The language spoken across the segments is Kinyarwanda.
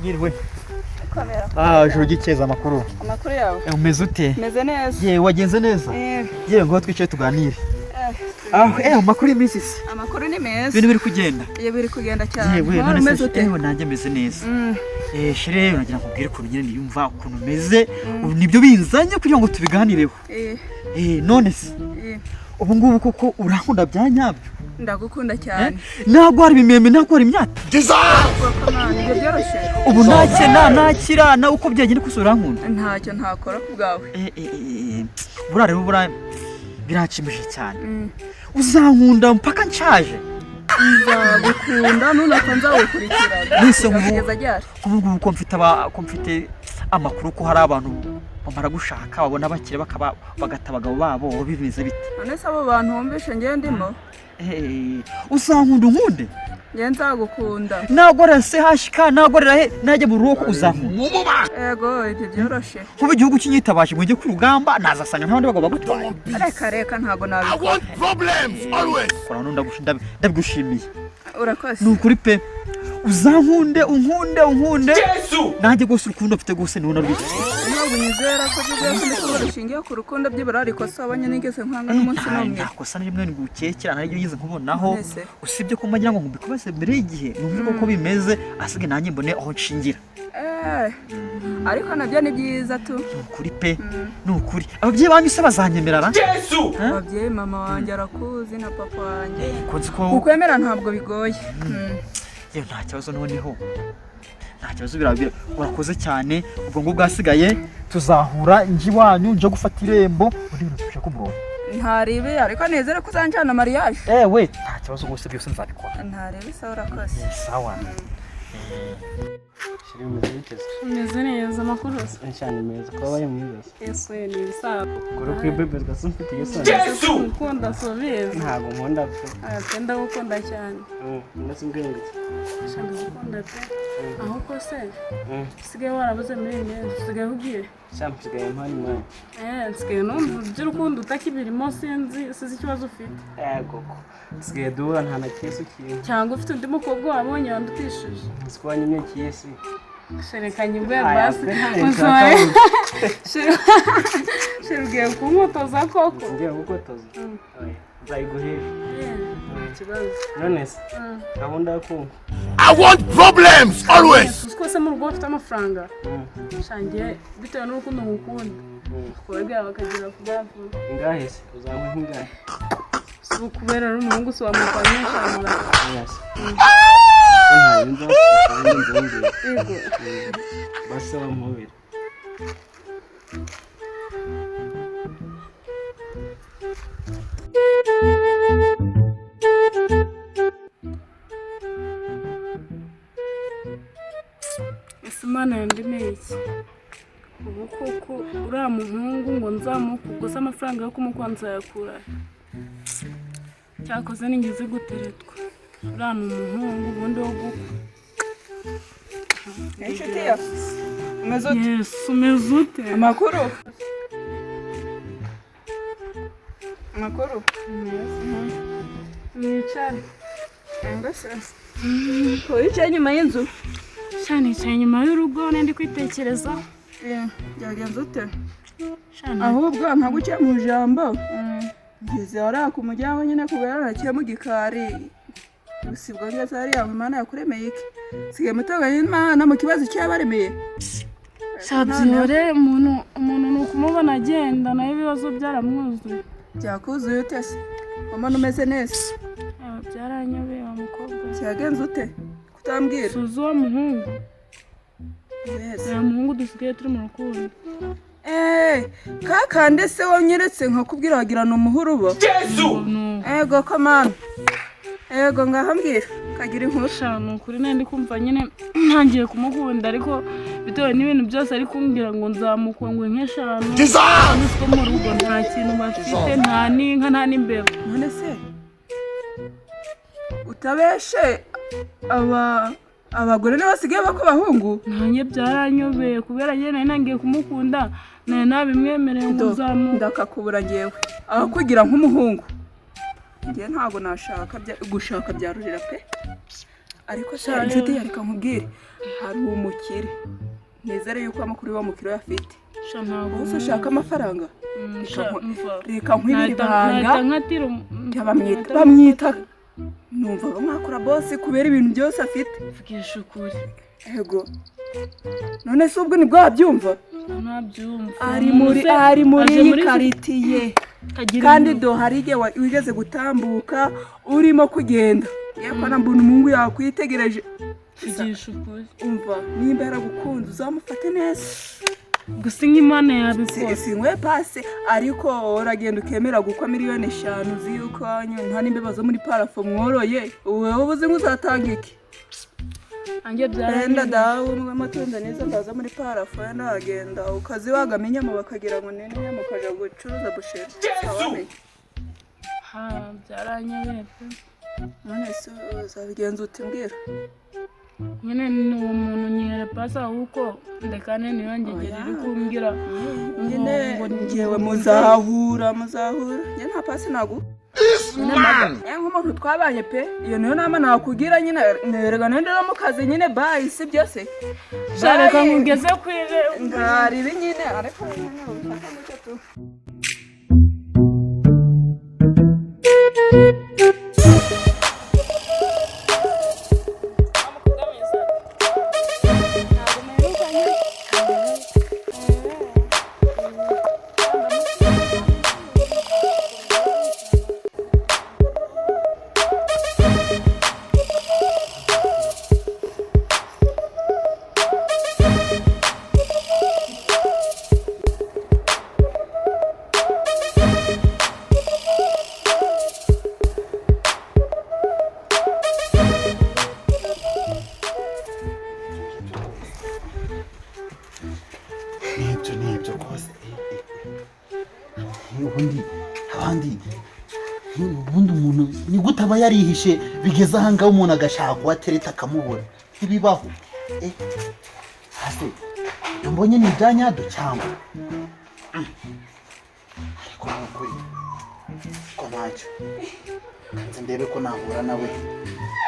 Mwiriwe. Komera. Ah, ijoro ry'ikeza, amakuru? Amakuru yawe? Umeze ute? Meze neza. Yewe, wagenze neza? Eh. Yewe, ngo twicaye tuganire. Eh. Ah, amakuru y'iminsi se? Amakuru ni meza. Ibintu biri kugenda? Iyo biri kugenda cyane. Yewe, Wari none umeze se ute? ewe, nanjye meze neza. Chérie, uragira ngo ubwire ukuntu nyine niyumva, ukuntu meze. Ubu nibyo binzanye kugira ngo tubiganireho. None se ubu ngubu koko urankunda bya nyabyo? Ndagukunda cyane. Ntabwo hari ibimeme, ntabwo hari imyata? Ubwoko Mana, ibyo byoroshye. Ubu nakena, nakira, nawe uko byagenda kose urankunda? Ntacyo ntakora ku bwawe. Buriya rero, buriya biranshimishije cyane. Uzankunda mpaka nshaje? Nzagukunda, nunapfa nzagukurikirana. Nese ubu Kugeza ryari? Ubu ngubu ko mfite amakuru ko hari abantu bamara gushaka, babona bakire, bakaba bagata abagabo babo, bimeze bite? None se abo bantu wumvishe ngewe ndimo? Uzankunda, unkunde? Ngewe nzagukunda. Nagorera CHK, nagorera he, najya mu rugo, uzankunda? Ego, ibyo byoroshye. Kuba igihugu kinyitabaje ngo njye ku rugamba, nazasanga nta bandi bagabo bagutwaye? Reka reka, ntabwo nabikora. Kora none, ndabigushimiye. Urakoze. Ni ukuri pe, uzankunde, unkunde, unkunde nanjye rwose. Urukundo mfite rwose niwo narwifite. Ntabwo unyizera ko ibyo byose ndi kuvuga bishingiye ku rukundo, byibura hari ikosa wabonye nigeze nkwanga n'umunsi n'umwe? Nta kosa na rimwe ngukekera, naryo yigeze nkubonaho. Mbese? Usibye ko mbagira ngo mbikubaze mbere y'igihe, numve koko bimeze, asigaye nanjye mbone aho nshingira. Ariko nabyo ni byiza tu. Ni ukuri pe, ni ukuri. Ababyeyi banyu se bazanyemerera? Ababyeyi, mama wanjye arakuzi na papa wanjye. Ko nzi ko Kukwemera ntabwo bigoye. Yewe, nta kibazo, noneho nta kibazo, birabira. Urakoze cyane. Ubwo ngubwo bwasigaye tuzahura njye iwanyu, nje gufata irembo, ubundi bintu tubishyira ku murongo. Ntaribi, ariko nizere ko uzanjyana mariage. Ewe, nta kibazo rwose, byose nzabikora. Ntaribi, sawa, urakoze. Sawa. Chérie, umeze bite se? Umeze neza, amakuru se? Cyane meza, kuba wabaye mwiza se. Yesu, ni ibisanzwe. Ngoro kwibebezwa se, mfite igisoni. Ukunda subizi. Ntabwo nkunda pe. Aya pe, ndagukunda cyane. Ndetse mbwira ngo iki? Sha, ndagukunda pe. Ahubwo se usigaye warabuze muri iyi minsi, usigaye ugiye? Sha, nsigaye mpari mani. Nsigaye numva iby'urukundo utakibirimo, sinzi ikibazo ufite. Yego ko. Nsigaye duhura nta na kisu kintu. Cyangwa ufite undi mukobwa wabonye wandutishije? Nzi ko wanyimye kiyesi. Shereka nyigwe Aya, basi. pe, ntayo Uzore. nshaka. Chérie, ugiye kunkotoza koko? Ngiye kugukotoza. Oya, nzayiguhesha. Nta kibazo. None se gahunda yo kumva. I want problems always. Uzi ko se mu rugo bafite amafaranga? Shangiye bitewe n'urukundo ngukunda, kubabwira bakagira vuba vuba. Ingahe se? Uzanywa nk'ingahe? Si ukubera ari umuhungu, si wamukwa nyinshi. Oya se. Ko nta bindi nzapfa, ubundi nzongera. Yego. Basi wampobera. Ese Imana yandemeye iki ubu koko? Uriya muhungu ngo nzamuke, ubwo se amafaranga yo kumukwa nzayakura he? Cyakoze nigeze guteretwa, uriya ni umuhungu ubundi wo gukwa. Inshuti ya, umeze ute? Yesu, umeze ute? Amakuru, amakuru. Mwicare. Mbese wicaye inyuma y'inzu? Sha, nicaye inyuma y'urugo, ndi kwitekereza. Byagenze ute? Sha, Ahubwo ntaguciye mu ijambo, ngeze hariya ku muryango nyine, kubera naciye mu gikari. Gusa ubwo ngeze hariya, Imana yakuremeye iki? Sigaye mutonganya Imana mu kibazo cyabaremeye. Sha, byore, umuntu ni ukumubona agenda, nawe ibibazo byaramwuzuye. Byakuzuye ute se? Mbona umeze neza. Ewe, byaranyobeye wa mukobwa. Cyagenze ute kutambwira? Suzi uwo muhungu? Neza. Uriya muhungu dusigaye turi mu rukundo. Kakande se wanyeretse nkakubwira wagira ni umuhurubo? Ni Ego ko Mana, ego, ngaho mbwira, kagira inkuru. Sha, ni ukuri nari ndi kumva nyine ntangiye kumukunda, ariko bitewe n'ibintu byose ari kumbwira ngo nzamukwa ngo nk'eshanu, uzi ko mu rugo nta kintu bafite, nta n'inka, nta n'imbeba. None se utabeshe, aba abagore nibo basigaye bako abahungu? Nanjye byaranyobeye, kubera nyine nari ntangiye kumukunda, nari nabimwemereye ngo nzamuka. Ndakakubura ngewe abakugira nk'umuhungu, ngewe ntabwo nashaka gushaka byarurira pe. Ariko sha inshuti, yareka nkubwire, hari umukire, nizere yuko amakuru y'uwo mukire uyafite. Sha, ntabwo. Ubu se ushaka amafaranga? Sha, mva. Reka nkwibire ibanga. Nahita nkatira Ya, bamwita numvaga mwakora bosi kubera ibintu byose afite. Mvugisha ukuri. Ego, none se ubwo nibwo wabyumva? Ntabyumva. Ari muri Aje iyi muri karitiye. Kagira Kandi inkuru. do hari igihe wigeze gutambuka urimo kugenda, yepfo na mbona umuhungu yakwitegereje. Mvugisha ukuri. Umva, nimba yaragukunze uzamufate neza. Gusa nk'Imana yabikora. Sinkwe pasi, ariko uragenda ukemera gukwa miliyoni 5, uzi yuko nta n'imbeba zo muri parafo mworoye. Wowe uzi ngo uzatanga iki? Anjye Wenda byaranyobeye. Dawe umwe amatungo neza ndaza muri parafo, wenda wagenda ukazibagamo inyama bakagira ngo ni inyama, ukaja gucuruza busheri. Wamenye. Ha, byaranyobeye pe. None se uzabigenza ute? Mbwira. Nyine ni uwo muntu nyihera pasi, ahubwo ndekane niyo ngegera iri kumbwira ngo Nyine ngo ngewe muzahura, njye nta pasi naguha. This man. Nk'umuntu twabanye pe, iyo niyo nama nakugira nyine. Nerega nende no mu kazi nyine, bayi, si byo se? Sha, reka Bye. nkugeze ku irembo. Ntaribi nyine, ariko nyine ubifata gutyo tu. Nibyo rwose. Ubundi abandi, ubundi umuntu ni gute aba yarihishe bigeze ahangaha, umuntu agashaka kuhatereta akamubura? Ntibibaho. Hasi ibyo mbonye ni ibya nyabyo cyangwa? Ariko ni ukuri ko ntacyo kanze ndebe ko nahura nawe,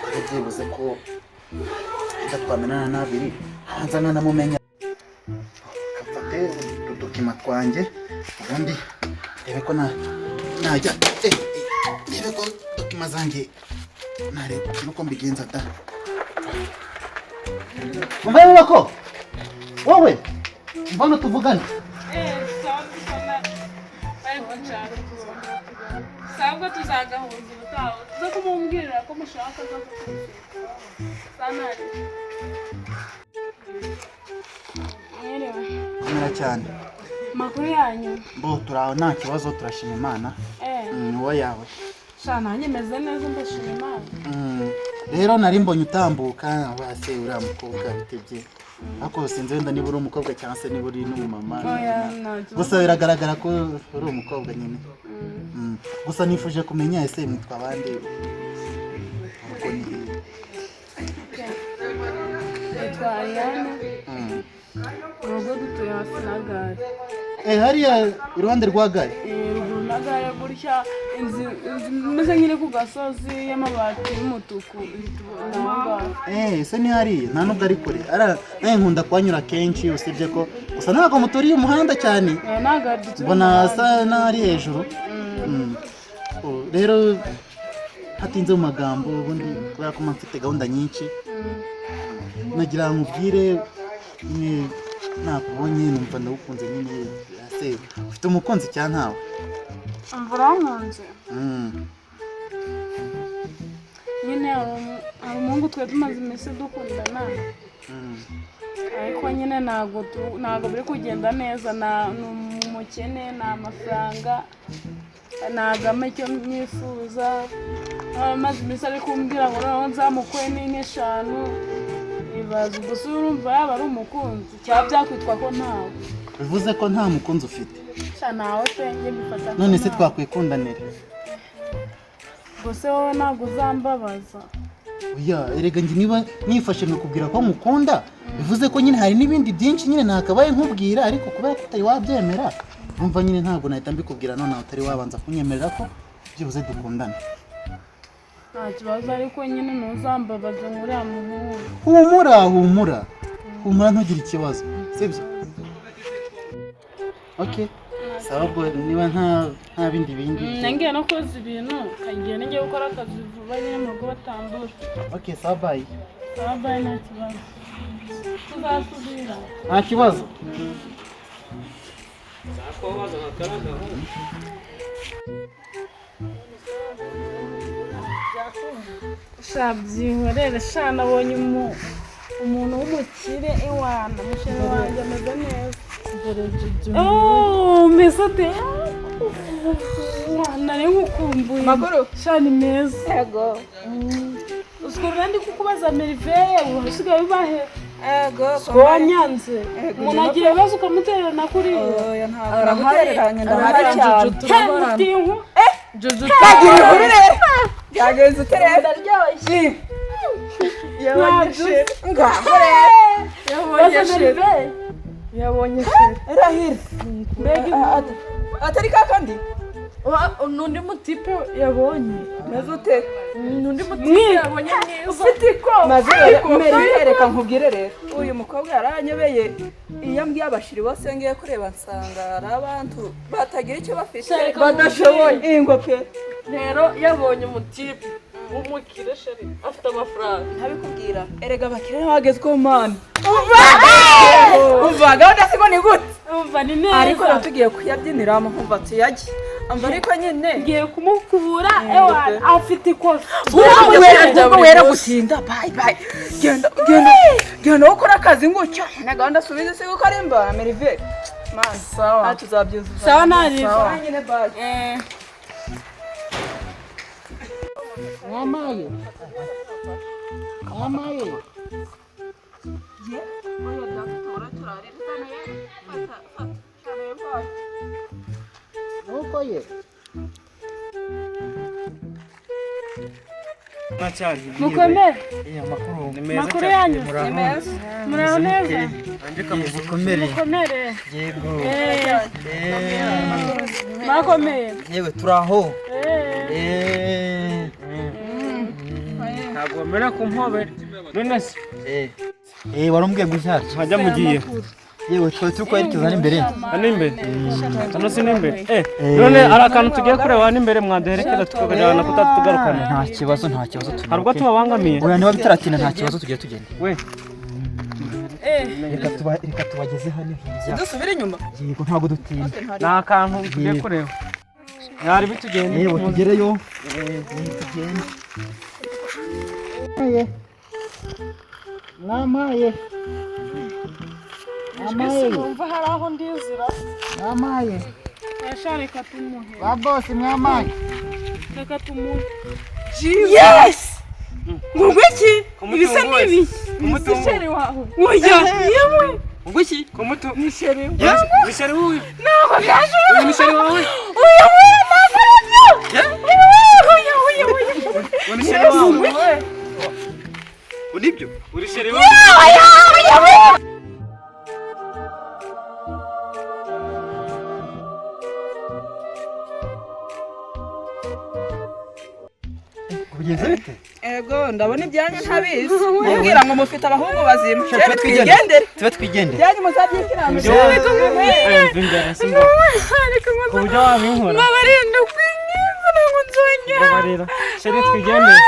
ndebe byibuze ko wenda twamenana n'abiri hanze nanamumenya. Mfate ududokima twanjye, ubundi ndebe ko najya ndebe ko dokima zanjye nareba nuko mbigenza da. Umva rero ko wowe mbona tuvugane. Sabwo tuzagahuza ubutaha, tuze kumubwirira ko mushaka aza kukusura sanari. Mwiriwe. Komera cyane. Makuru yanyu? Bo turaho, nta kibazo, turashima Imana. Uwo yawe? Sha, nanjye meze neza, ndashima Imana. Rero nari mbonye utambuka, base uriya mukobwa bitebye, ariko sinzi wenda niba uri umukobwa cyangwa se niba uri n'umumama. Oya, nta kibazo. Gusa biragaragara ko uri umukobwa nyine. Gusa nifuje kumenya, ese mwitwa abandi ubwo ni? Nitwa Ariane. Urugo dutuye hafi na gare. Hariya iruhande rwa gare? Ruguru na gare gutya, inzu imeze nk'iri ku gasozi y'amabati y'umutuku, ni aho ngaho. Ese ni hariya? Nta nubwo ari kure. Ara nawe nkunda kuhanyura kenshi, usibye ko gusa ntabwo muturiye umuhanda cyane. Ntabwo dutuye Mbona umuhanda. asa n'ari hejuru. Oh, rero hatinze mu magambo, ubundi kubera ko mba mfite gahunda nyinshi, nagira ngo nkubwire nyine nakubonye numva ndagukunze nyine. Ese ufite umukunzi cyangwa ntawe? Umva, urankunze? Nyine hari umuhungu twari tumaze iminsi dukundana, ariko nyine ntabwo biri kugenda neza. Ni umukene, nta mafaranga, ntabwo ampa icyo mwifuza. Amaze iminsi ari kumbwira ngo noneho nzamukwe n'inka eshanu. Ibaza ubwo se, urumva yaba ari umukunzi cyangwa byakwitwa ko ntawe? Bivuze ko nta mukunzi ufite? Sha, ntawe pe, njye mbifata ko None se ntawe. twakwikundanira? Ubwo se wowe ntabwo uzambabaza? Oya, erega njye niba nifashe nkakubwira ko mukunda, bivuze ko nyine hari n'ibindi byinshi nyine nakabaye nkubwira, ariko kubera ko utari wabyemera, urumva nyine ntabwo nahita mbikubwira nonaha utari wabanza kunyemerera ko byibuze dukundana. Nta kibazo, ariko nyine ntuzambabaze nk'uriya muhungu. Humura, humura, humura, ntugire ikibazo, sibyo? Okay, sawa, ubwo niba nta bindi. Ngiye no koza ibintu, kagiye ngiye gukora akazi vuba nyine mu rugo batambura. Okay, sawa, bye. Sawa, bye, nta kibazo, tuzasubira. Nta kibazo. Sha, byihorere sha, nabonye umuntu w'umukire, ewana, musheri wanjye ameze neza. Oh, meze ate? Nari nkukumbuye. Makuru? Sha, ni meza. Yego. Usikorera ndi kukubaza Merveille, ubu usigaye ubahe? Yego. Ko wanyanze, umuntu agira ibibazo ukamutererana kuriya. Oya, ntabwo nagutereranye, ndahari cyane. He, mufitiye inkuru. Kagira inkuru rero. Byagenze ute rero? Ndaryoshye. Yabonye chéri. Ngaho rero. Yabonye chéri. Yabonye chéri. Irahira. Mbega inkuru. Atari kakandi? N'undi mutipe yabonye. Meze ute? N'undi mutipe yabonye mwiza. Ufite iko. Maze rero reka nkubwire rero. Uyu mukobwa yaranyobeye. Iyo mbwiye abashiri bose ngiye kureba nsanga ari abantu batagira icyo bafite. Badashoboye. Ingo pe. Rero yabonye umutipe w'umukire, chéri afite amafaranga. Ntabikubwira. Erega abakire bagezweho, man. Umva, gahunda siko ni gute? Umva, ni neza. Ariko rero tugiye kuyabyiniramo, nkumva tuyajye. Umva, ariko nyine ngiye kumukura, ewana, afite ikosa. Ahubwo wera gutinda, bye bye, genda, genda, genda ukora akazi ngutyo na gahunda, subize se kuko ari mba Merve man. Sawa. Ah, tuzabyuzuza. Sawa, nariza. Sawa nyine, bye. Mwamaye, mwamaye. Nuko ye. Mukomere. Amakuru? Ni meza. Makuru yanyu? Muraho? Muraho neza. Mukomere. Mukomere. Yego. Mwakomeye. Yewe, turaho. Ntabwo wemera kumpobera none se? Wari umbwiye ngo ushatse. Nkajya mugiye. Yewe, twari turi kwerekeza hano imbere. Hano imbere, hano si n'imbere? None hari akantu tugiye kureba hano imbere, mwaduherekeza tukakajyana kutatugarukana? Nta kibazo, nta kibazo. Hari ubwo tubabangamiye? Oya, niba bitaratinda nta kibazo, tugiye tugenda. We. Reka tubageze hano hirya. Dusubire inyuma. Yego, ntabwo dutinda. Ni akantu tugiye kureba, mwari bitugende. Yewe, tugereyo tugende. Mwamaye, mwamaye. Numva hari aho ndizira. Mwamaye. Sha, reka tumuhe. Ba boss, mwamaye. Reka tumuhe. Yes, ngo iki ibisa n'ibi? Umutungo. Chéri wawe? Oya, yewe. Ngo iki kumutu Ni chéri. Ni chéri wuyu? Ntabwo byashoboka. Uyu ni chéri wawe? Oya, oya, ntabwo ari byo. Oya, oya, oya. Uyu ni chéri wawe? Nibyo. Uri chéri wawe? Oya, oya, oya. Kubigenza bite? Ego, ndabona ibyanyu ntabizi. Mubwira ngo mufite abahungu bazima. Sha, Chéri, tube twigendere. twigendere. Tube twigendere. Ibyanyu muzabyikiranure. Mva imbere si ku buryo wabinkora. Mbabarira, ndakwinginze, ntabwo nzongera. Mbabarira, chéri, twigendere.